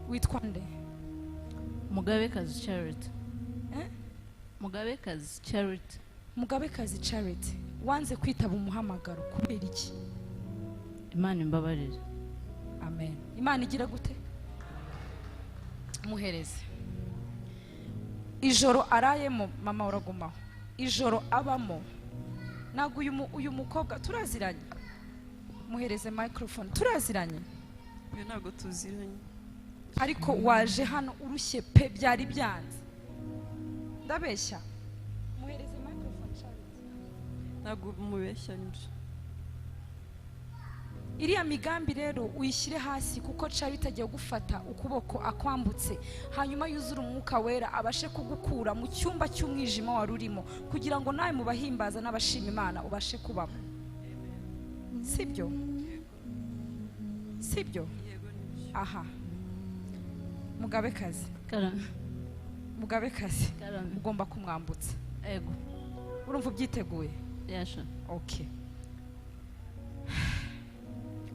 Witwa nde? Mugabekazi Charity. Mugabekazi Charity. Mugabekazi Charity, wanze kwitaba umuhamagaro kubera iki? Imana imbabarire. Amen. Imana igira gute? Muhereze. Ijoro arayemo, mama uragumaho. Ijoro abamo. Ntabwo uyu mukobwa turaziranye. Muhereze microphone. Turaziranye? Oya, ntabwo tuziranye. Ariko waje hano urushye pe, byari byanze. Ndabeshya? Muhereze microphone Charity. Ntabwo mubeshya nibyo. Iriya migambi rero uyishyire hasi, kuko Charity agiye gufata ukuboko akwambutse, hanyuma yuzure umwuka wera abashe kugukura mu cyumba cy'umwijima wari urimo, kugira ngo nawe mu bahimbaza n'abashima Imana ubashe kubamo. Sibyo? Sibyo? Aha. Mugabekazi. Mugabekazi. Ugomba kumwambutsa. Ego. Urumva ubyiteguye? Yasha. Okay.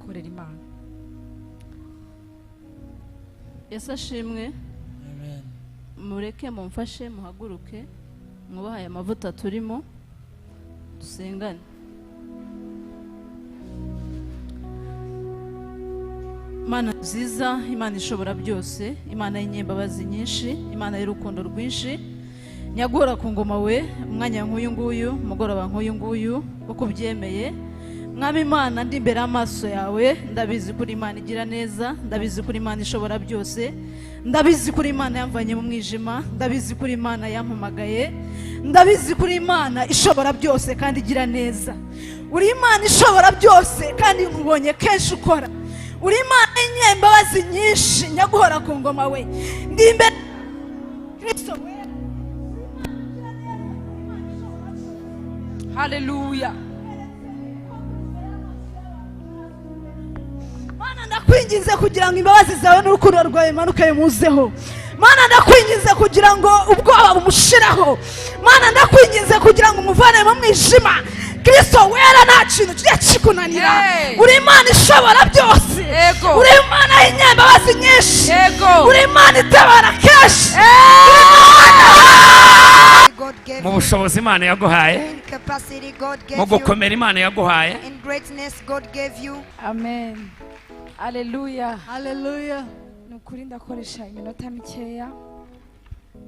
Korera Imana. Yesu ashimwe. Amen. Mureke mumfashe muhaguruke, mwubahaye amavuta turimo, dusengane. Imana nziza, Imana ishobora byose, Imana y'inyembabazi nyinshi, Imana y'urukundo rwinshi, nyagora ku ngoma we, umwanya nk'uyu nguyu, umugoroba nk'uyu nguyu, uko ubyemeye. Mwami Imana, ndi imbere y'amaso yawe, ndabizi kuri Imana igira neza, ndabizi kuri Imana ishobora byose, ndabizi kuri Imana yamvanye mu mwijima, ndabizi kuri Imana yampamagaye, ndabizi kuri Imana ishobora byose kandi igira neza. Uri Imana ishobora byose kandi nkubonye kenshi ukora. Uri Imana y'inyembabazi nyinshi, nyaguhora ku ngoma we. Ndi imbere Kristo we. Hallelujah. Mana ndakwinginze kugira ngo imbabazi zawe n'urukundo rwawe bimanuke bimuzeho. Mana ndakwinginze kugira ngo ubwoba bumushiraho. Mana ndakwinginze kugira ngo umuvane mu mwijima. Kristo wera nta kintu kijya kikunanira. Uri Imana ishobora byose. Uri Imana y'inyembabazi nyinshi. Uri Imana itabara kenshi. Mu bushobozi Imana yaguhaye, mu gukomera Imana yaguhaye. Amen. Hallelujah. Hallelujah. Nukuri ndakoresha iminota mikeya.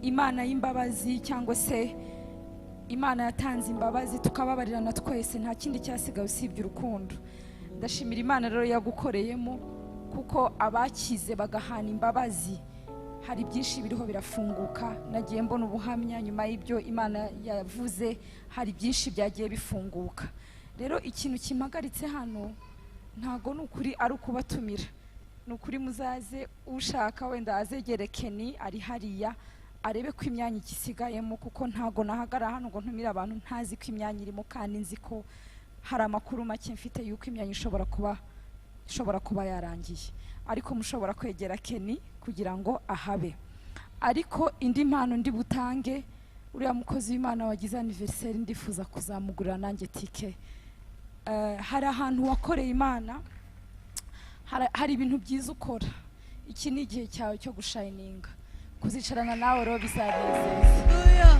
Imana y'imbabazi, cyangwa se Imana yatanze imbabazi tukababarirana twese, nta kindi cyasigaye usibye urukundo. Ndashimira Imana rero yagukoreyemo, kuko abakize bagahana imbabazi hari byinshi biriho birafunguka. Nagiye mbona ubuhamya nyuma y'ibyo Imana yavuze, hari byinshi byagiye bifunguka. Rero ikintu kimagaritse hano ntago nukuri ari ukubatumira, nukuri muzaze, ushaka wenda azegere Kenny ari hariya arebe ko imyanya ikisigayemo, kuko ntago nahagara hano ngo ntumire abantu ntazi ko imyanya irimo, kandi nzi ko hari amakuru make mfite yuko imyanya ishobora kuba yarangiye. Ariko mushobora kwegera Kenny kugira ngo ahabe. Ariko indi mpano ndi butange, uriya mukozi w'Imana wagize anniversaire ndifuza kuzamugurira nanjye tike. Hari ahantu wakoreye Imana, hari ibintu byiza ukora. Iki ni igihe cyawe cyo gushininga. Kuzicarana nawe rero bizanezeza.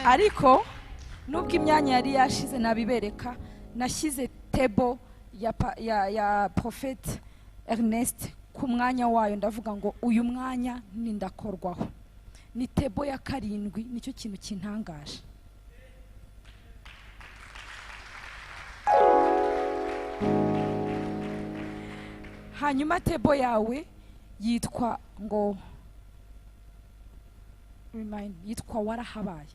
Ariko nubwo imyanya yari yashize nabibereka, nashyize table ya Prophet Ernest ku mwanya wayo, ndavuga ngo uyu mwanya ni ndakorwaho. Ni table ya 7, nicyo kintu kintangaje. Hanyuma table yawe yitwa ngo remind, yitwa warahabaye.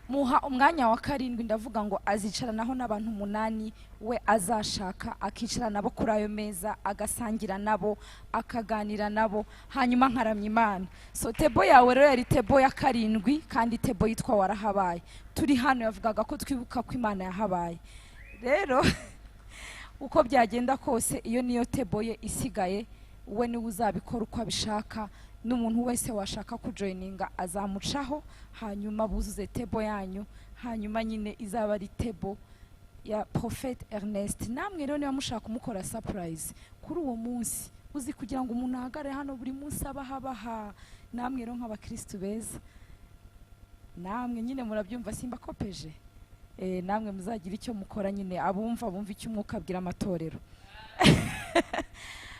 Muha umwanya wa 7, ndavuga ngo azicaranaho n'abantu 8, we azashaka akicara nabo kuri ayo meza, agasangira nabo, akaganira nabo, hanyuma nkaramya Imana. So table yawe rero yari table ya 7, kandi table yitwa warahabaye. Turi hano yavugaga ko twibuka ko Imana yahabaye. Rero uko byagenda kose iyo niyo table ye isigaye, we niwe uzabikora uko abishaka, n'umuntu wese washaka kujoininga azamucaho, hanyuma buzuze table yanyu, hanyuma nyine izaba ari table ya Prophet Ernest. Namwe rero niba mushaka kumukora surprise kuri uwo munsi, uzi kugira ngo umuntu ahagare hano buri munsi abahabaha, namwe rero nk'abakristu beza, namwe nyine murabyumva simba kopeje, namwe muzagira icyo mukora nyine, abumva bumva icyo umwuka abwira amatorero.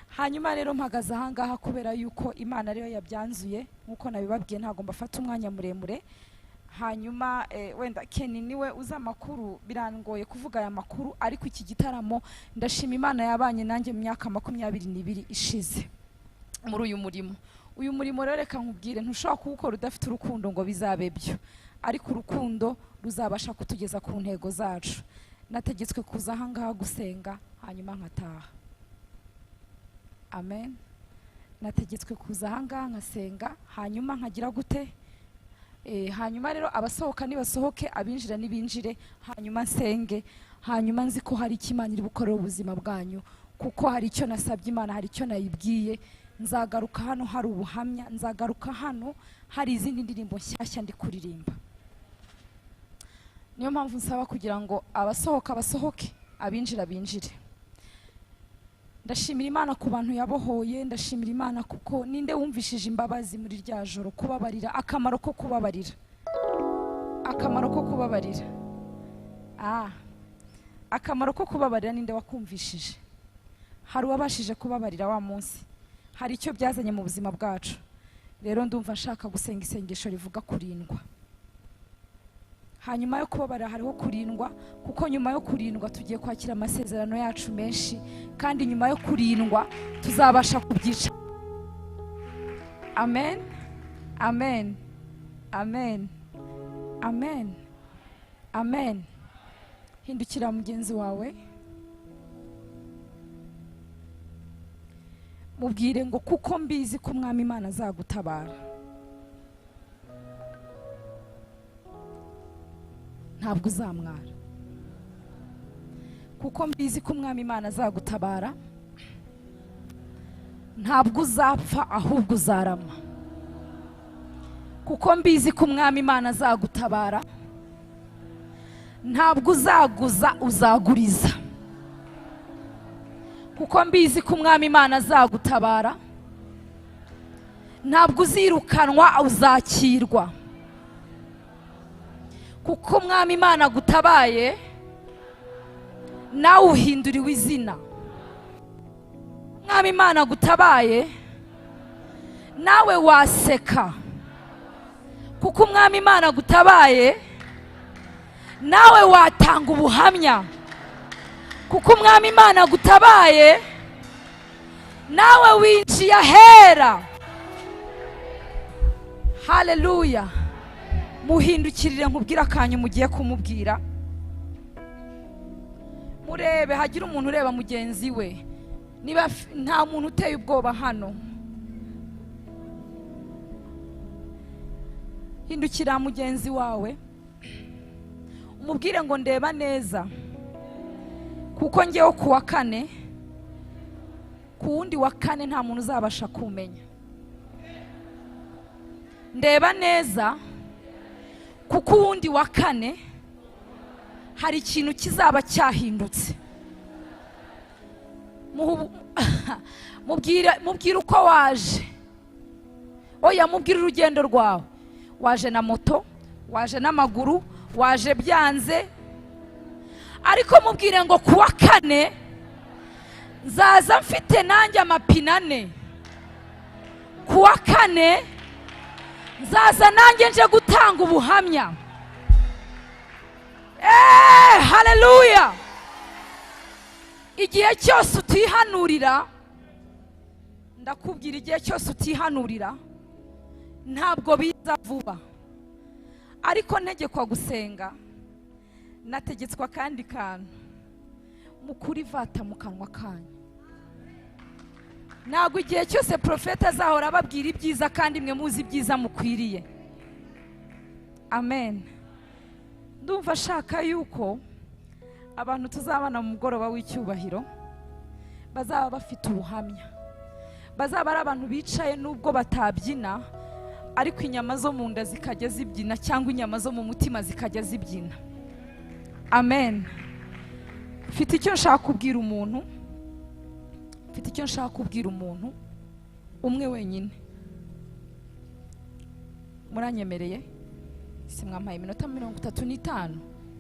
Hanyuma rero mpagaze ahangaha kubera yuko Imana ariyo yabyanzuye, nkuko nabibabwiye ntago mbafata umwanya muremure. Hanyuma wenda Kenny niwe uza amakuru, birangoye kuvuga aya makuru, ariko iki gitaramo ndashima Imana yabanye nanjye mu myaka 22 ishize muri uyu murimo. Uyu murimo rero reka nkubwire, ntushobora kuwukora udafite urukundo ngo bizabe byo, ariko urukundo ruzabasha kutugeza ku ntego zacu. Nategetswe kuza ahangaha gusenga hanyuma nkataha. Amen. Nategetswe kuza ahangaha nkasenga hanyuma nkagira gute? Hanyuma rero abasohoka nibasohoke, abinjira nibinjire, hanyuma nsenge, hanyuma nzi ko hari icyo Imana iri bukorera ubuzima bwanyu, kuko hari icyo nasabye Imana, hari icyo nayibwiye. Nzagaruka hano hari ubuhamya, nzagaruka hano hari izindi ndirimbo nshyashya ndi kuririmba. Niyo mpamvu nsaba kugira ngo abasohoka basohoke, abinjira binjire. Ndashimira Imana ku bantu yabohoye, ndashimira Imana kuko ninde wumvishije imbabazi muri rya joro, kubabarira, akamaro ko kubabarira, akamaro ko kubabarira, akamaro ko kubabarira, ninde wakumvishije? Hari uwabashije kubabarira wa munsi, hari icyo byazanye mu buzima bwacu. Rero ndumva nshaka gusenga isengesho rivuga kurindwa. Hanyuma yo kubabarira hariho kurindwa, kuko nyuma yo kurindwa tugiye kwakira amasezerano yacu menshi, kandi nyuma yo kurindwa tuzabasha kubyica. Amen, amen, amen, amen, amen. Hindukira mugenzi wawe, mubwire ngo kuko mbizi ko Umwami Imana azagutabara, ntabwo uzamwara. Kuko mbizi ko Umwami Imana azagutabara, ntabwo uzapfa ahubwo uzarama. Kuko mbizi ko Umwami Imana azagutabara, ntabwo uzaguza uzaguriza. Kuko mbizi ko Umwami Imana azagutabara, ntabwo uzirukanwa uzakirwa. Kuko Umwami Imana agutabaye, nawe uhinduriwe izina. Umwami Imana agutabaye, nawe waseka. Kuko Umwami Imana agutabaye, nawe watanga ubuhamya. Kuko Umwami Imana agutabaye, nawe winjiye ahera. Haleluya. Muhindukirire nkubwira akanyu mugiye kumubwira, murebe hagira umuntu ureba mugenzi we. Niba nta muntu uteye ubwoba hano, hindukira mugenzi wawe umubwire ngo ndeba neza, kuko ngewe ku wa kane, ku wundi wa kane nta muntu uzabasha kumenya. Ndeba neza, kuko uwundi wa kane hari ikintu kizaba cyahindutse. Mubwire uko waje. Oya, mubwire urugendo rwawe. Waje na moto, waje n'amaguru, waje byanze, ariko mubwire ngo kuwa kane nzaza mfite nanjye amapine ane. Kuwa kane nzaza nanjye nje gutanga ubuhamya. Haleluya. Igihe cyose utihanurira, ndakubwira, igihe cyose utihanurira ntabwo biza vuba. Ariko ntegekwa gusenga, nategetswa kandi kantu, mukuri vata mu kanwa kanyu. Ntabwo igihe cyose profeta azahora ababwira ibyiza kandi mwe muzi ibyiza mukwiriye. Amen. Ndumva ashaka yuko abantu tuzabana mu mugoroba w'icyubahiro bazaba bafite ubuhamya, bazaba ari abantu bicaye nubwo batabyina, ariko inyama zo mu nda zikajya zibyina, cyangwa inyama zo mu mutima zikajya zibyina. Amen. Mfite icyo nshaka kubwira umuntu, mfite icyo nshaka kubwira umuntu umwe wenyine. Muranyemereye? Si mwampaye iminota 35,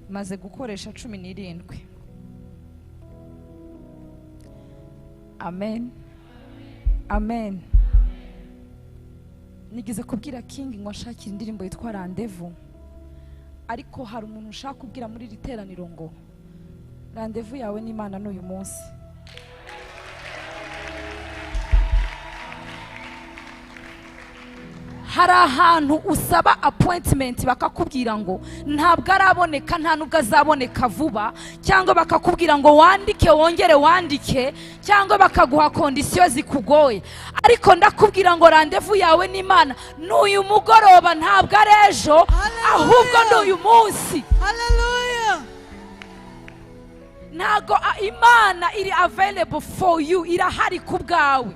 maze gukoresha 17. Amen. Amen. Nigeze kubwira King ngo ashakire indirimbo yitwa Rendezvous, ariko hari umuntu ushaka kubwira muri iri teraniro ngo rendezvous yawe n'Imana n'uyu munsi. Hari ahantu usaba appointment bakakubwira ngo ntabwo araboneka, nta nubwo azaboneka vuba, cyangwa bakakubwira ngo wandike wongere wandike, cyangwa bakaguha condition zikugoye. Ariko ndakubwira ngo rendezvous yawe n'Imana n'uyu mugoroba, ntabwo ari ejo, ahubwo n'uyu munsi. Hallelujah. Ntago Imana iri available for you, irahari ku bwawe.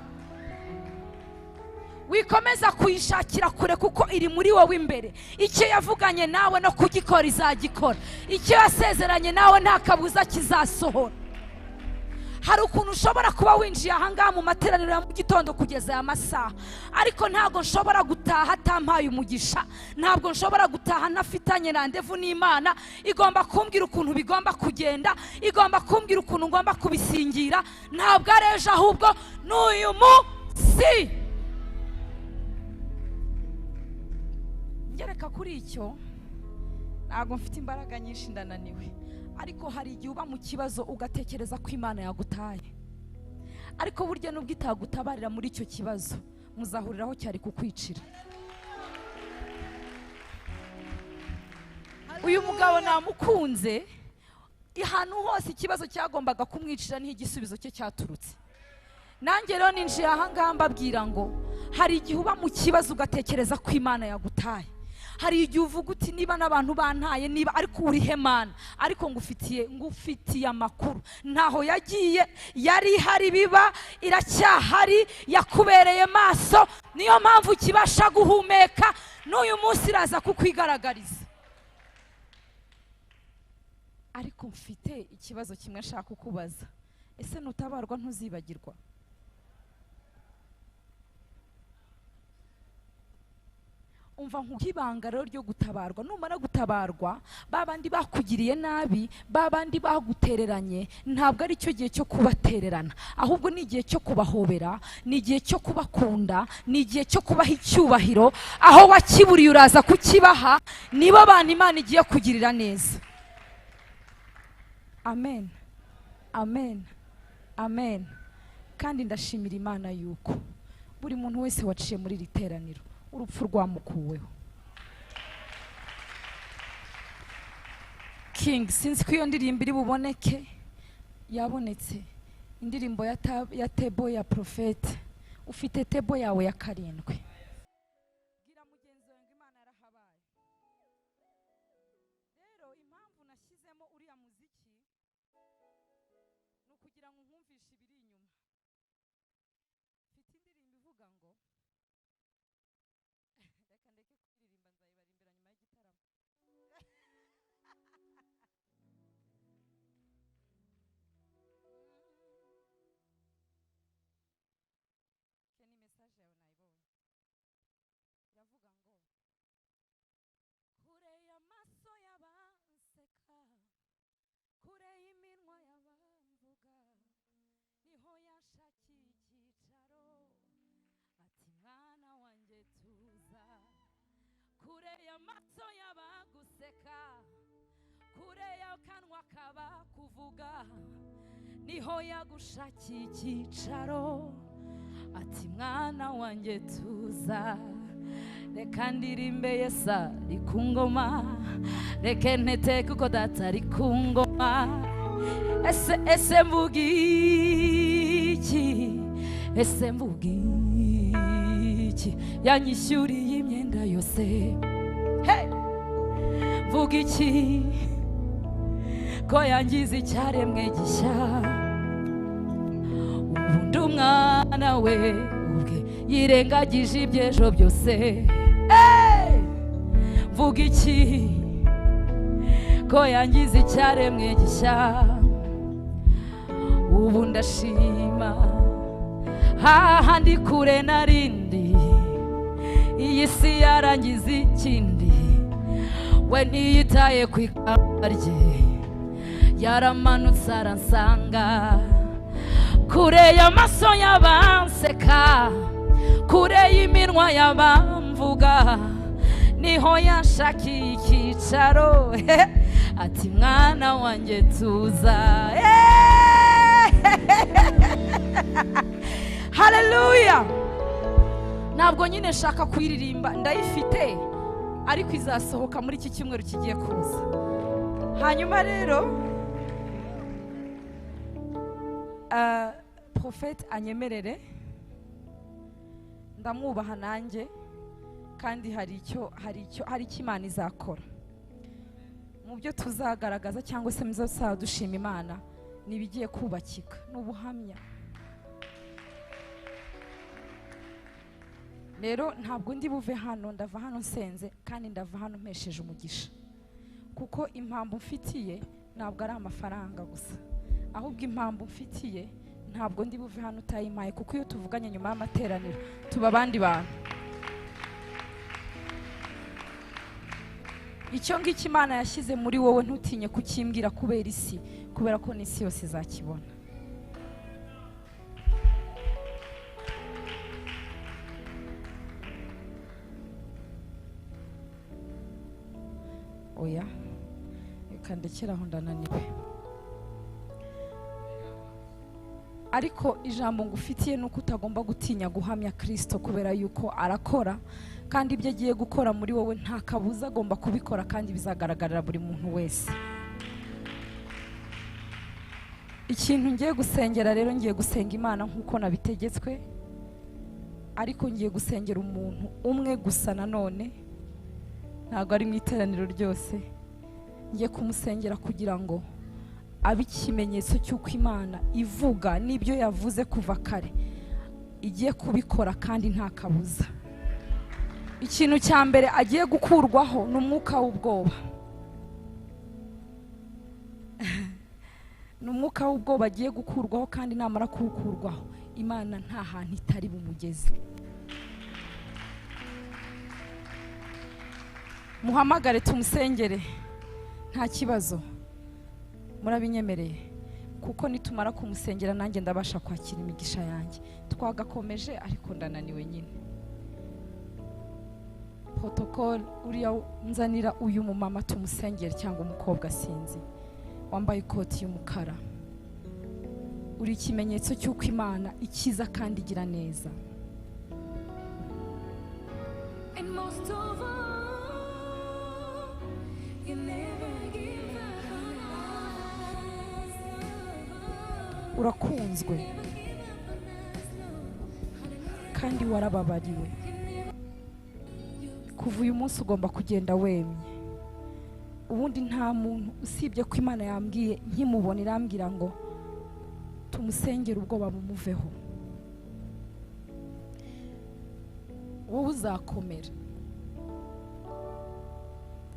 Wikomeza kuyishakira kure kuko iri muri wowe imbere. Icyo yavuganye nawe no kugikora izagikora, icyo yasezeranye nawe nta kabuza kizasohora. Hari ukuntu ushobora kuba winjiye ahangaha mu materaniro ya mu gitondo kugeza aya masaha, ariko ntabwo nshobora gutaha atampaye umugisha, ntabwo nshobora gutaha ntafitanye rendezvous n'Imana. Igomba kumbwira ukuntu bigomba kugenda, igomba kumbwira ukuntu ngomba kubisingira. Ntabwo ari ejo, ahubwo n'uyu munsi. Ngereka kuri icyo, ntabwo mfite imbaraga nyinshi, ndananiwe. Ariko hari igihe uba mu kibazo ugatekereza ko Imana yagutaye, ariko burya nubwo itagutabarira muri icyo kibazo, muzahuriraho cyari kukwicira. Uyu mugabo namukunze, ahantu hose ikibazo cyagombaga kumwicira niho igisubizo cye cyaturutse. Nanjye rero ninjiye ahangaha mbabwira ngo hari igihe uba mu kibazo ugatekereza ko Imana yagutaye. Hari igihe uvuga uti niba n'abantu bantaye, niba ariko urihe Mana, ariko ngufitiye amakuru. Ntaho yagiye, yari ihari, biba iracyahari, yakubereye maso, niyo mpamvu ukibasha guhumeka. N'uyu munsi iraza kukwigaragariza. Ariko mfite ikibazo kimwe nshaka kukubaza: ese nutabarwa ntuzibagirwa? Umva nk'ibanga rero ryo gutabarwa. Numara gutabarwa, babandi bakugiriye nabi, babandi bagutereranye, ntabwo ari cyo gihe cyo kubatererana, ahubwo ni igihe cyo kubahobera, ni igihe cyo kubakunda, ni igihe cyo kubaha icyubahiro. Aho wakiburiye uraza kukibaha, nibo bantu Imana igiye kugirira neza. Amen. Amen. Amen. Kandi ndashimira Imana yuko buri muntu wese waciye muri iri teraniro urupfu rwamukuweho. King, sinzi ko iyo ndirimbo iri buboneke, yabonetse. Indirimbo ya tebo ya profete. Ufite tebo yawe ya 7. Bwira mugenzi wawe ngo Imana yarahabaye. Rero impamvu nashyizemo uriya muziki ni ukugira ngo nkumvishe ibiri inyuma. Mfite indirimbo ivuga ngo reka ndeke kuririmba, nzayibarimbira nyuma y'igitaramo. Ni message yawe nayibonye, iravuga ngo kure y'amaso y'abanseka, kure y'iminwa y'abamvuga, niho yanshakiye icyicaro, ati mwana wanjye tuza. Kure y'amaso y'abaguseka, kure y'akanwa k'abakuvuga, niho yagushakiye icyicaro, ati mwana wanjye tuza. Reka ndirimbe Yesu ari ku ngoma, reka ntete kuko data ari ku ngoma. Ese mvuga iki, ese mvuga iki, yanyishyuriye imyenda yose. Hey! Mvuga iki ko yangize icyaremwe gishya, ubundi umwana we ubwe yirengagije iby'ejo byose. Hey! Mvuga iki ko yangize icyaremwe gishya, Ubu ndashima hahandi kure narindi, iyi si yarangiza ikindi. We ntiyitaye ku ikamba rye, yaramanutse aransanga. Kure y'amaso y'abanseka, kure y'iminwa y'abamvuga, niho yanshakiye icyicaro. Ati mwana wanjye tuza. Haleluya. Ntabwo nyine nshaka kuyiririmba, ndayifite ariko izasohoka muri iki cyumweru kigiye kuza. Hanyuma rero Prophète anyemerere, ndamwubaha nanjye, kandi hari icyo Imana izakora mu byo tuzagaragaza cyangwa se muzasaba dushima Imana nibigiye kubakika n'ubuhamya. Rero ntabwo ndi buve hano, ndava hano nsenze kandi ndava hano mpesheje umugisha, kuko impamvu mfitiye ntabwo ari amafaranga gusa, ahubwo impamvu mfitiye ntabwo ndi buve hano utayimpaye, kuko iyo tuvuganye nyuma y'amateraniro tuba abandi bantu. Icyo ngicyo Imana yashyize muri wowe ntutinye kukimbwira kubera isi, kubera ko n'isi yose izakibona. Oya, reka ndekere aho ndananiwe. Ariko ijambo ngufitiye nuko utagomba gutinya guhamya Kristo, kubera yuko arakora kandi ibyo agiye gukora muri wowe nta kabuza agomba kubikora, kandi bizagaragarira buri muntu wese. Ikintu ngiye gusengera rero, ngiye gusenga Imana nkuko nabitegetswe, ariko ngiye gusengera umuntu umwe gusa nanone, ntabwo ari mu iteraniro ryose. Ngiye kumusengera kugira ngo abe ikimenyetso cy'uko Imana ivuga n'ibyo yavuze kuva kare igiye kubikora kandi nta kabuza. Ikintu cya mbere agiye gukurwaho ni umwuka w'ubwoba. Ni umwuka w'ubwoba agiye gukurwaho, kandi namara kuwukurwaho Imana nta hantu itari bumugeze. Muhamagare tumusengere, nta kibazo, murabinyemereye, kuko nitumara kumusengera nanjye ndabasha kwakira imigisha yanjye. Twagakomeje ariko ndananiwe nyine. Protocol, uriya nzanira uyu mumama tumusengere, cyangwa umukobwa sinzi wambaye ikoti y'umukara. Uri ikimenyetso cy'uko Imana ikiza kandi igira neza. And most of all, you never give up on us. Urakunzwe kandi warababariwe. Kuva uyu munsi ugomba kugenda wemye. Ubundi nta muntu usibye ko Imana yambwiye nkimubona irambwira ngo tumusengere ubwoba bumuveho. Wowe uzakomera,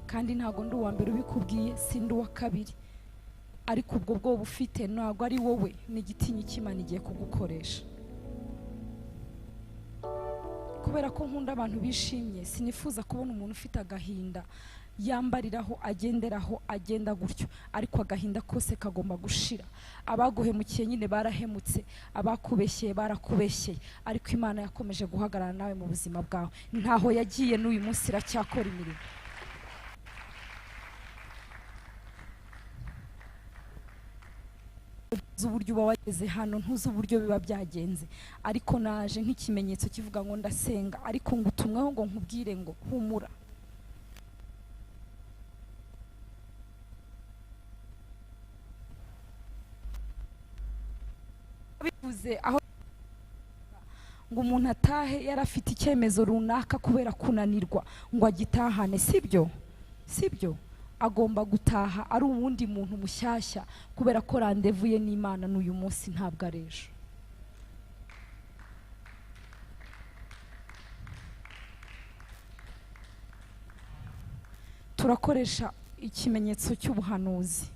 kandi ntago ndi uwa mbere ubikubwiye, si ndi uwa kabiri, ariko ubwo bwoba ufite ntago ari wowe, ni igitinyi cy'Imana igiye kugukoresha. Kubera ko nkunda abantu bishimye, sinifuza kubona umuntu ufite agahinda yambariraho agenderaho agenda gutyo, ariko agahinda kose kagomba gushira. Abaguhemukiye nyine barahemutse, abakubeshyeye barakubeshyeye, ariko Imana yakomeje guhagarara nawe mu buzima bwawe. Ntaho yagiye n'uyu munsi iracyakora imirimo. Uburyo uba wageze hano ntuzi uburyo biba byagenze, ariko naje nk'ikimenyetso kivuga ngo ndasenga, ariko ngutumweho ngo nkubwire ngo humura. Bivuze aho ngo umuntu atahe yarafite icyemezo runaka kubera kunanirwa ngo agitahane, sibyo? Sibyo? Agomba gutaha ari uwundi muntu mushyashya, kubera ko randevu ye n'Imana n'uyu munsi ntabwo ari ejo. Turakoresha ikimenyetso cy'ubuhanuzi.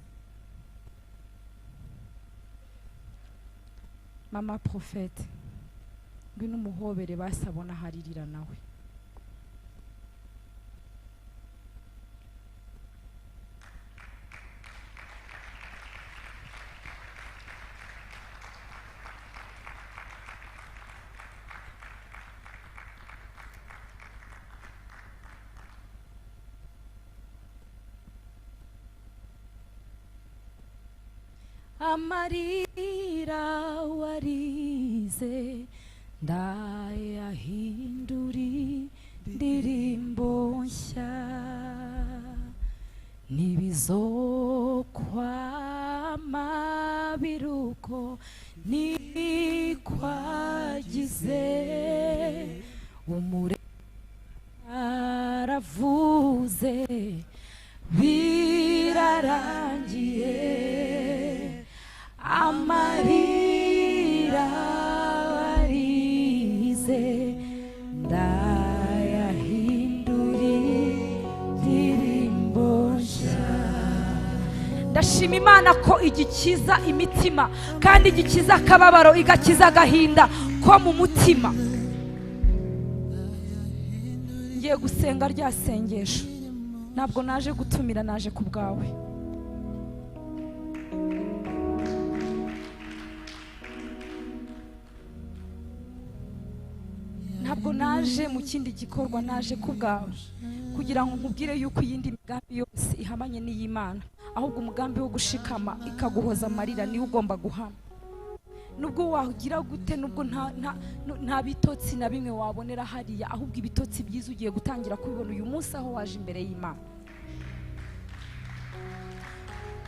Mama Prophète, ngwino umuhobere basabona haririra nawe. Amarira warize ndayahinduri ndirimbo nshya, ntibizokwama biruko nikwagize umure aravuze birarangiye. Amarira warize ndayahinduri ndirimbo nshya. Ndashima Imana ko igikiza imitima kandi igikiza akababaro, igakiza agahinda ko mu mutima. Ngiye gusenga rya sengesho, ntabwo naje gutumira, naje ku bwawe. Ntabwo naje mu kindi gikorwa, naje ku bwawe kugira ngo nkubwire yuko iyindi migambi yose ihamanye n'iy'Imana, ahubwo umugambi wo gushikama ikaguhoza amarira niwo ugomba guhama. Nubwo wagira gute, nubwo nta bitotsi na bimwe wabonera hariya, ahubwo ibitotsi byiza ugiye gutangira kubibona uyu munsi aho waje imbere y'Imana.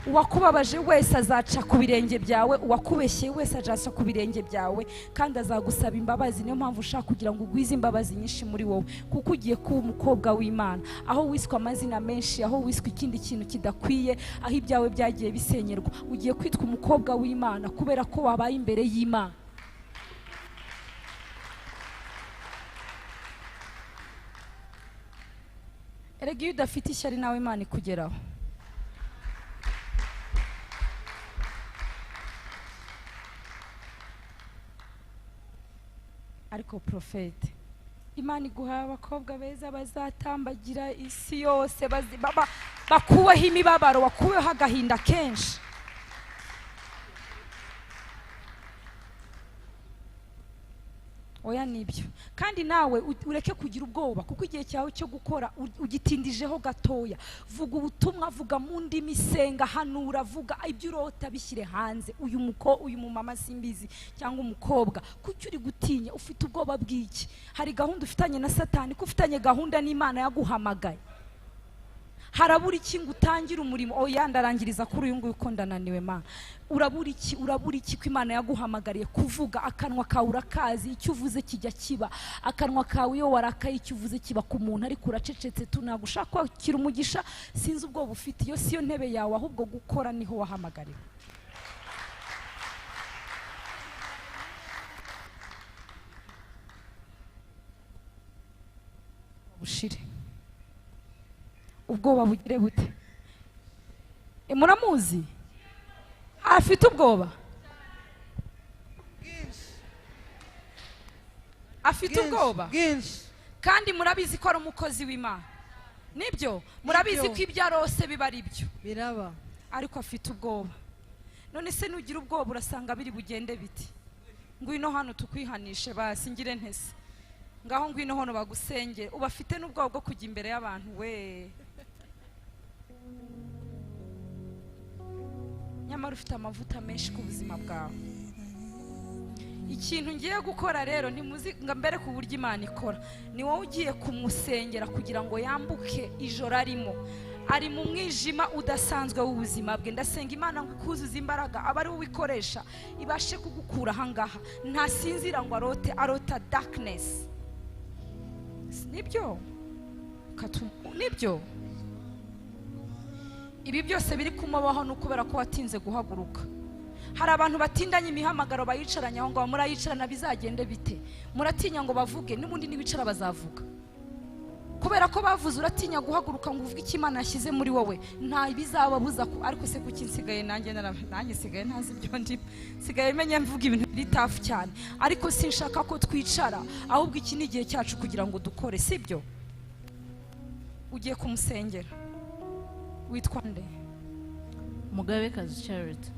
Uwakubabaje wese azaca ku birenge byawe, uwakubeshye wese azaca ku birenge byawe kandi azagusaba imbabazi. Niyo mpamvu ushaka kugira ngo ugwize imbabazi nyinshi muri wowe, kuko ugiye kuba umukobwa w'Imana. Aho wiswe amazina menshi, aho wiswe ikindi kintu kidakwiye, aho ibyawe byagiye bisenyerwa, ugiye kwitwa umukobwa w'Imana kubera ko wabaye imbere y'Imana. Erega iyo udafite ishyari nawe Imana ikugeraho. Ariko Prophète, Imana iguha abakobwa beza bazatambagira isi yose, bakuweho imibabaro, bakuweho agahinda kenshi. Oya nibyo. Kandi nawe ureke kugira ubwoba, kuko igihe cyawe cyo gukora ugitindijeho gatoya. Vuga ubutumwa, vuga mu ndimi, senga, hanura, vuga ibyo urota bishyire hanze. Uyu mumama simbizi cyangwa umukobwa, kuki uri gutinya? Ufite ubwoba bw'iki? Hari gahunda ufitanye na Satani, ko ufitanye gahunda n'Imana yaguhamagaye. Harabura iki ngo utangire umurimo? Oya ndarangiriza kuri uyu nguyu ko ndananiwe ma. Urabura iki? Urabura iki ko Imana yaguhamagariye kuvuga? Akanwa kawe urakazi, icyo uvuze kijya kiba. Akanwa kawe iyo warakaye icyo uvuze kiba ku muntu, ariko uracecetse tu, ntabwo ushaka kwakira umugisha. Sinzi ubwoba ufite, iyo siyo ntebe yawe, ahubwo gukora niho wahamagariwe. Bushire ubwoba bugire bute? Muramuzi afite ubwoba, afite ubwoba kandi murabizi ko ari umukozi w'Imana. Nibyo, murabizi ko ibyo arose biba ari byo biraba, ariko afite ubwoba. None se nugira ubwoba urasanga biri bugende biti? Ngwino hano tukwihanishe basi, ngire ntese ngaho, ngwino hano bagusenge. Ubafite n'ubwoba bwo kujya imbere y'abantu we, nyamara ufite amavuta menshi ku buzima bwawe. Ikintu ngiye gukora rero, ntimuzi ngo mbere ku buryo Imana ikora, ni wowe ugiye kumusengera kugira ngo yambuke ijoro arimo. Ari mu mwijima udasanzwe w'ubuzima bwe. Ndasenga Imana ngo ikuzuze imbaraga, aba ari wowe ikoresha, ibashe kugukura ahangaha. Ntasinzira ngo arote, arota darkness. Nibyo, nibyo. Ibi byose biri kumubaho ni ukubera ko watinze guhaguruka. Hari abantu batindanye imihamagaro bayicaranye aho ngaho, murayicarana bizagende bite? Muratinya ngo bavuge, n'ubundi nibicara bazavuga. Kubera ko bavuze uratinya guhaguruka ngo uvuge icyo Imana yashyize muri wowe, nta bizababuza. Ariko se kuki nsigaye nanjye nsigaye ntazi ibyo ndimo, nsigaye menya mvuga ibintu biri tafu cyane. Ariko sinshaka ko twicara, ahubwo iki ni igihe cyacu kugira ngo dukore, sibyo? Ugiye kumusengera. Witwa nde? Mugabekazi Charity.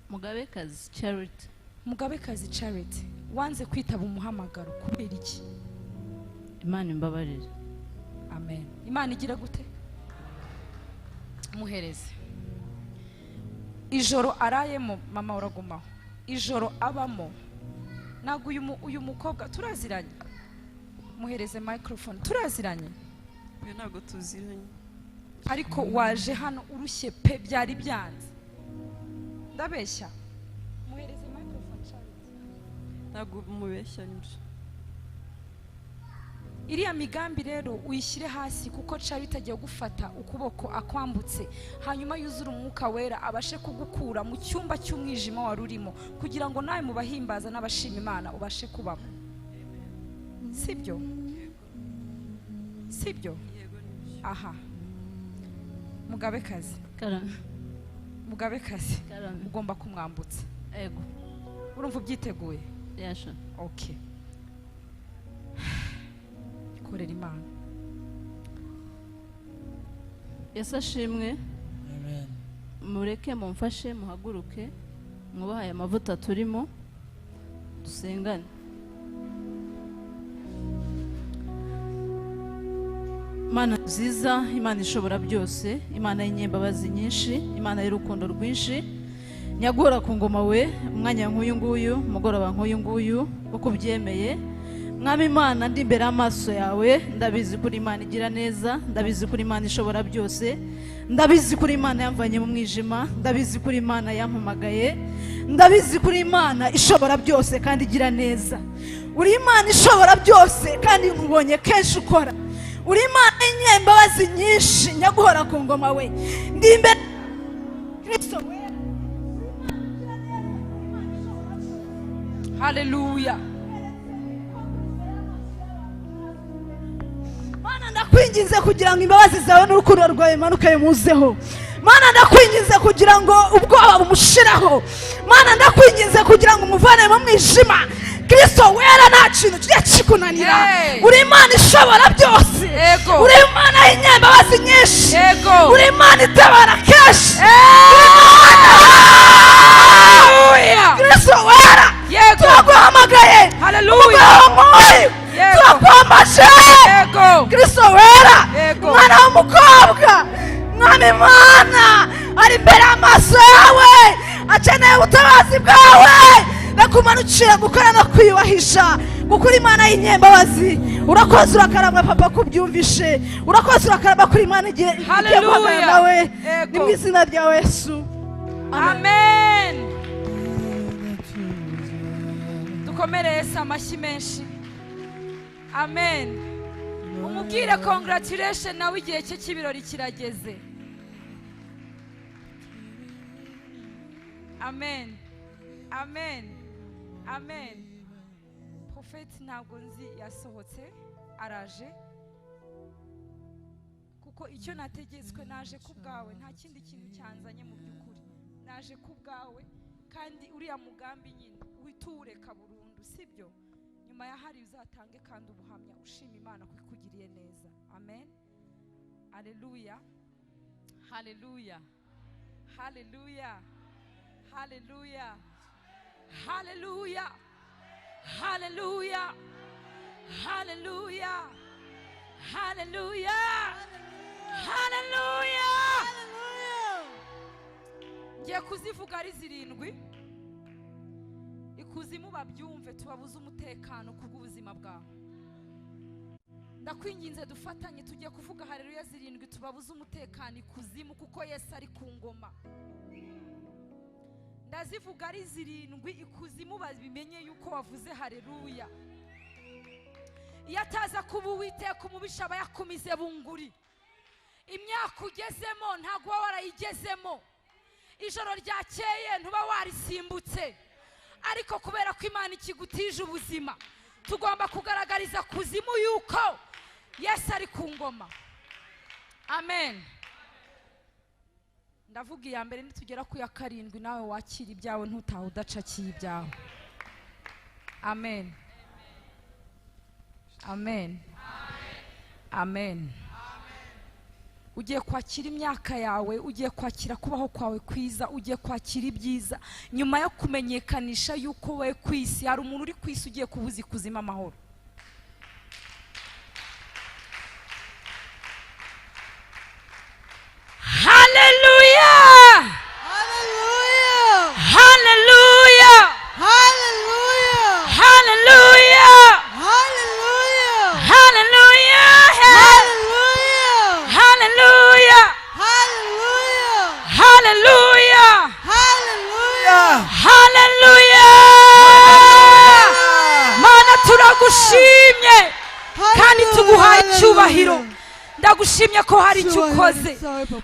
Mugabekazi Charity. Mugabekazi Charity, wanze kwitaba umuhamagaro kubera iki? Imana imbabarire. Amen. Imana igira gute? Muhereze. Ijoro arayemo, mama uragumaho. Ijoro abamo. Ntabwo uyu mukobwa turaziranye. Muhereze microphone. Turaziranye? Ntabwo tuziranye. Ariko waje hano urushye pe, byari byanze. Ndabeshya? Muhereze microphone Charity. Ntabwo mubeshya nibyo. Iriya migambi rero uyishyire hasi, kuko Charity agiye gufata ukuboko akwambutse, hanyuma yuzure umwuka wera abashe kugukura mu cyumba cy'umwijima wari urimo, kugira ngo nawe mu bahimbaza n'abashima Imana ubashe kubamo. Sibyo? Sibyo? Aha. Mugabekazi. Mugabekazi. Ugomba kumwambutsa. Ego. Urumva ubyiteguye? Yasha. Okay. Korera Imana. Yesu ashimwe. Amen. Mureke mumfashe muhaguruke, mwubahaye amavuta turimo, dusengane. Imana nziza, Imana ishobora byose, Imana y'inyembabazi nyinshi, Imana y'urukundo rwinshi, nyagora ku ngoma we, umwanya nk'uyu nguyu, umugoroba nk'uyu nguyu, uko ubyemeye. Mwami Imana, ndi imbere y'amaso yawe, ndabizi kuri Imana igira neza, ndabizi kuri Imana ishobora byose, ndabizi kuri Imana yamvanye mu mwijima, ndabizi kuri Imana yampamagaye, ndabizi kuri Imana ishobora byose kandi igira neza. Uri Imana ishobora byose kandi nkubonye kenshi ukora. Uri Imana y'inyembabazi nyinshi, nyaguhora ku ngoma we. Ndi imbere Kristo we. Hallelujah. Mana ndakwinginze kugira ngo imbabazi zawe n'urukundo rwawe bimanuke bimuzeho. Mana ndakwinginze kugira ngo ubwoba bumushiraho. Mana ndakwinginze kugira ngo umuvane mu mwijima. Kristo wera nta kintu kijya kikunanira. Uri Imana ishobora byose. Uri Imana y'inyembabazi nyinshi. Uri Imana itabara kenshi. Kristo wera, turaguhamagaye. Hallelujah. Turakwambaje. Kristo wera, mwana w'umukobwa, Mwami Imana ari imbere y'amaso yawe, akeneye ubutabazi bwawe. Nakumanukira gukora no kwiyubahisha, gukora Imana y'inyembabazi. Urakoze urakaramba papa kubyumvishe, urakoze urakaramba kuri Imana igiye guhagarara nawe. Ni mu izina rya Yesu. Amen. Dukomere Yesu amashyi menshi. Amen. Umubwire congratulation nawe igihe cye cy'ibirori kirageze. Amen. Amen. Amen. Prophet ntabwo nzi yasohotse araje, kuko icyo nategetswe naje ku bwawe, nta kindi kintu cyanzanye mu by'ukuri, naje ku bwawe. Kandi uriya mugambi nyine witureka burundu, sibyo? Nyuma ya hari uzatange kandi ubuhamya ushima Imana ko ikugiriye neza. Amen. Hallelujah. Hallelujah. Hallelujah. Hallelujah. Hallelujah. Hallelujah. Hallelujah. Hallelujah. Hallelujah. Ngiye kuzivuga ari zirindwi. Ikuzimu babyumve, tubabuze umutekano kubw'ubuzima bwawe. Ndakwinginze dufatanye, tugiye kuvuga haleluya zirindwi, tubabuze umutekano ikuzimu kuko Yesu ari ku ngoma. Ndazivuga ari zirindwi, ikuzimu babimenye yuko wavuze haleluya. Iyo ataza kuba Uwiteka umubisha aba yakumize bunguri. Imyaka ugezemo ntabwo uba warayigezemo. Ijoro ryakeye ntuba warisimbutse. Ariko kubera ko Imana ikigutije ubuzima, tugomba kugaragariza kuzimu yuko Yesu ari ku ngoma. Amen. Ndavuga iya mbere, nitugera ku ya karindwi nawe wakira ibyawe, ntutahe udacakiye ibyawe. Amen. Amen. Amen. Ugiye kwakira imyaka yawe, ugiye kwakira kubaho kwawe kwiza, ugiye kwakira ibyiza nyuma yo kumenyekanisha yuko we ku isi hari umuntu uri ku isi ugiye kubuza ikuzimu amahoro. Hallelujah! Hallelujah! Hallelujah! Hallelujah! Hallelujah! Hallelujah! Hallelujah! Hallelujah! Hallelujah! Hallelujah! Hallelujah! Hallelujah! Hallelujah! Mana turagushimye kandi tuguhaye icyubahiro. Ndagushimye ko hari icyo ukoze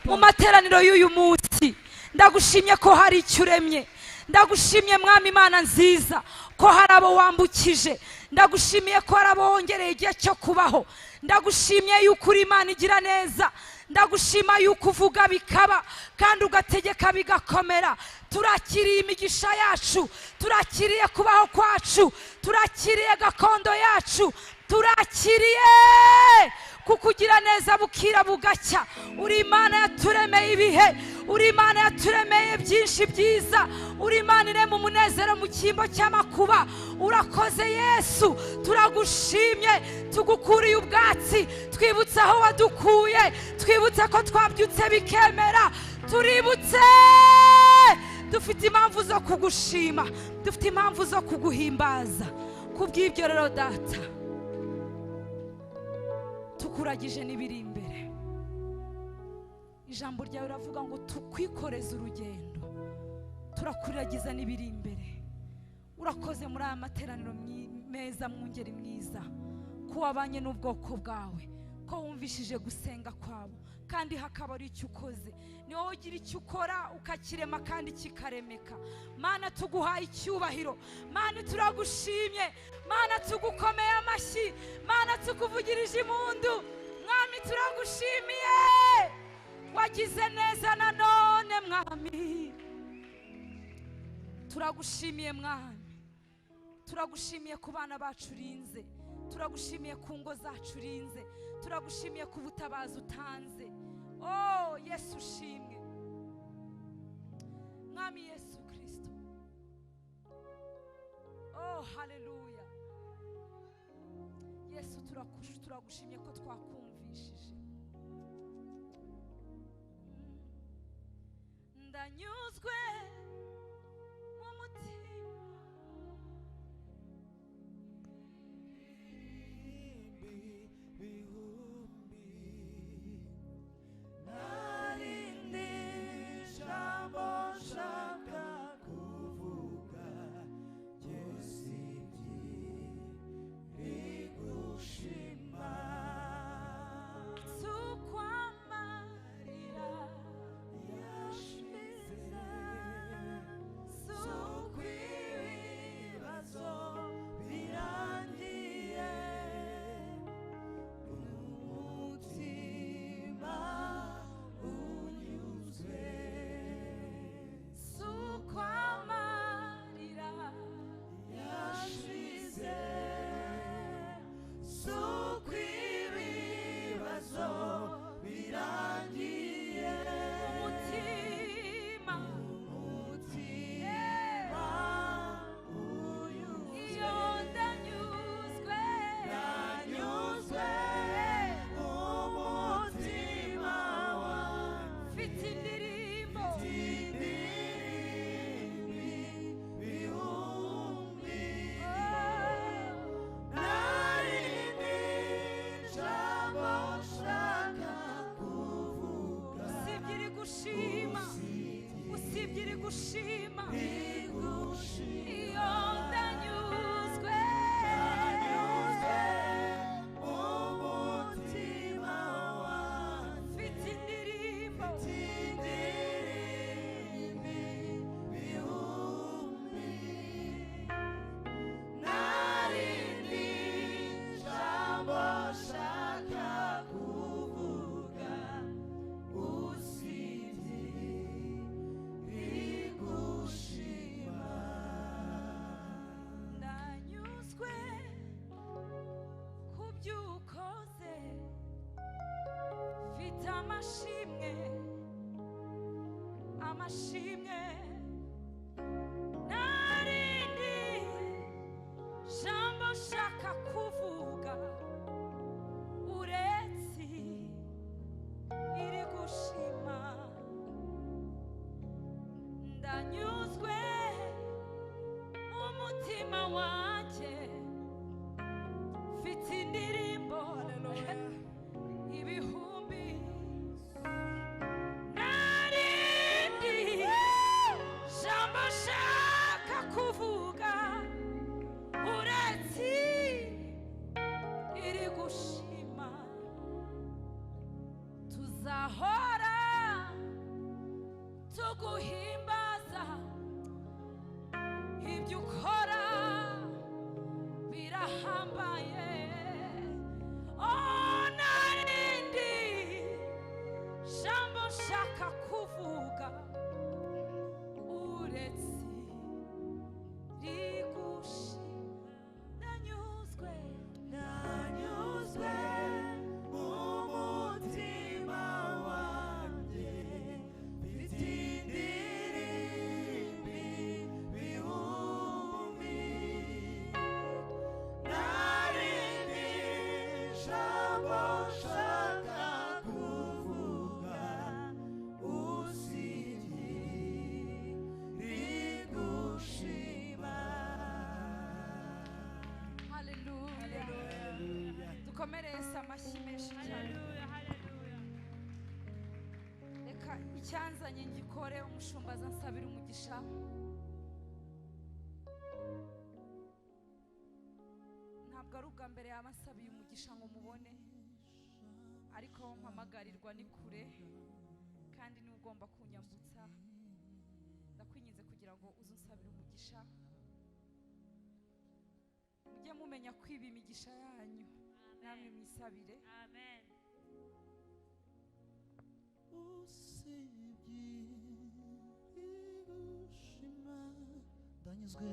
mu materaniro y'uyu munsi. Ndagushimye ko hari icyo uremye. Ndagushimye Mwami Imana nziza ko hari abo wambukije. Ndagushimiye ko hari abo wongereye igihe cyo kubaho. Ndagushimye yuko uri Imana igira neza. Ndagushima yuko uvuga bikaba kandi ugategeka bigakomera. Turakiriye imigisha yacu, turakiriye kubaho kwacu, turakiriye gakondo yacu, turakiriye kukugira neza bukira bugacya. Uri Imana yaturemeye ibihe, uri Imana yaturemeye byinshi byiza, uri Imana irema umunezero mu cyimbo cy'amakuba. Urakoze Yesu, turagushimye, tugukuriye ubwatsi, twibutse aho wadukuye, twibutse ko twabyutse bikemera, tuributse dufite impamvu zo kugushima, dufite impamvu zo kuguhimbaza. Kubw'ibyo rero Data, tukuragije n'ibiri imbere. Ijambo ryawe riravuga ngo tukwikoreze urugendo, turakuragiza n'ibiri imbere. Urakoze muri aya materaniro meza, mwungeri mwiza, ko wabanye n'ubwoko bwawe, ko wumvishije gusenga kwabo kandi hakaba ari icyo ukoze. Ni wowe ugira icyo ukora ukakirema kandi kikaremeka. Mana tuguhaye icyubahiro, Mana turagushimye, Mana tugukomeye amashyi, Mana tukuvugirije impundu. Mwami turagushimiye, wagize neza nanone Mwami. Turagushimiye Mwami, turagushimiye ku bana bacu urinze, turagushimiye ku ngo zacu urinze, turagushimiye ku butabazi utanze. Oh Yesu ushimwe, Mwami Yesu Kristo. Oh haleluya. Yesu turagushimye ko twakumvishije. Ndanyuzwe mu mutima, gushima iyo ndanyuzwe umutima wanjye mfite indirimbo ibihumbi narindi jambo nshaka Mutima wanjye mfite indirimbo ibihumbi, narindi jambo nshaka kuvuga uretse iri gushima. Tuzahora tuguhimbaza, ibyo ukora birahambaye. Oh, narindi jambo nshaka kuvuga uretse rigushima. Nanyuzwe, Nanyuzwe mu mutima wanjye, mfite indirimbo ibihumbi, narindi jambo nshaka kuvuga usibye rigushima. Haleluya. Dukomere Yesu amashyi menshi cyane. Reka icyanzanye ngikore, umushumba azansabira umugisha. Ntabwo ari ubwa mbere yaba ansabiye umugisha ngo mubone, ariko aho mpamagarirwa ni kure kandi niwe ugomba kunyambutsa. Ndakwinginze kugira ngo uze unsabire umugisha. Mujye mumenya kwiba imigisha yanyu, namwe mwisabire. Amen. Usibye igushima, ndanyuzwe.